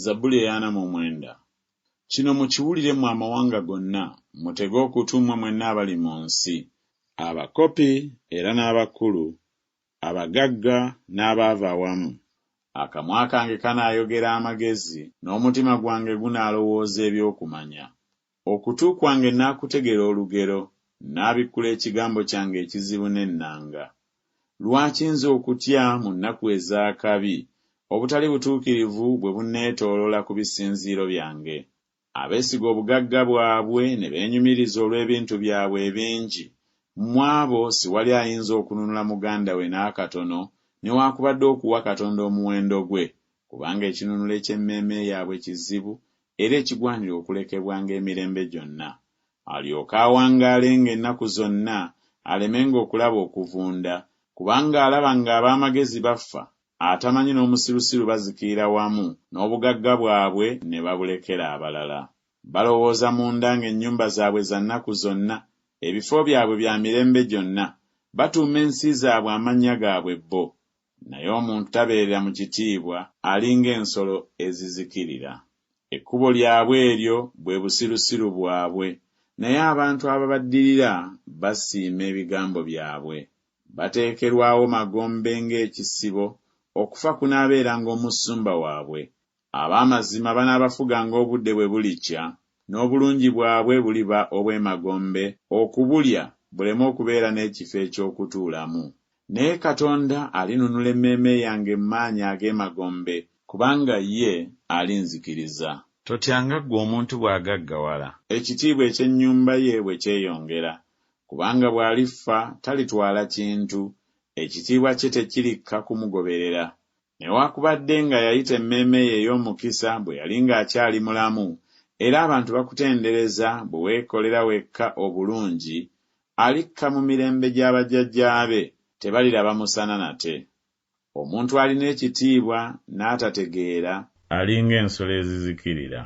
Zabbuli ey'ana mu mwenda. Kino mukiwulire mmwe amawanga gonna, mutege okutu mmwe mwenna abali mu nsi. Abakopi era n'abakulu, abagagga n'abaavu awamu. Akamwa kange kanaayogera amagezi, n'omutima gwange gunaalowooza eby'okumanya. Okutu kwange naakutegera olugero, nnaabikkula ekigambo kyange ekizibu n'ennanga. Lwaki nze okutya mu nnaku ez'akabi, obutali butuukirivu bwe bunneetooloola ku bisinziiro byange? Abeesiga obugagga bwabwe ne beenyumiriza olw'ebintu byabwe ebingi, mu abo siwali ayinza okununula muganda we n'akatono, newaakubadde okuwa Katonda omuwendo gwe, kubanga ekinunulo eky'emmeeme yaabwe kizibu era ekigwanira okulekebwanga emirembe gyonna, alyoke awangaalenga ennaku zonna, alemenga okulaba okuvunda, kubanga alaba ng'ab'amagezi bafa, atamanyi n'omusirusiru bazikirira wamu, n'obugagga bwabwe ne babulekera abalala. Balowooza munda ng'ennyumba zaabwe za nnaku zonna, ebifo byabwe bya mirembe gyonna, batuuma ensi zaabwe amannya gaabwe bo. Naye omuntu tabeerera mu kitiibwa, ali ng'ensolo ezizikirira. Ekkubo lyabwe eryo bwe busirusiru bwabwe, naye abantu ababaddirira basiima ebigambo byabwe. Bateekerwawo magombe ng'ekisibo, okufa kunaabeeranga omusumba waabwe. Ab'amazima banaabafuganga obudde bwe bulikya, n'obulungi bwabwe buliba obw'emagombe, okubulya buleme okubeera n'ekifo eky'okutuulamu. Naye Katonda alinunula emmeeme yange mu maanyi ag'emagombe, kubanga ye alinzikiriza. Totyanga ggwe omuntu bw'agaggawala, ekitiibwa eky'ennyumba ye bwe kyeyongera, kubanga bw'alifa talitwala kintu, ekitiibwa kye tekirikka kumugoberera. Newakubadde nga yayita emmeeme ye ey'omukisa bwe yali ng'akyali mulamu, era abantu bakutendereza bwe weekolera wekka obulungi, alikka mu mirembe gya bajjajjaabe, tebaliraba musana nate. Omuntu alina ekitiibwa n'atategeera, ali ng'ensolo ezizikirira.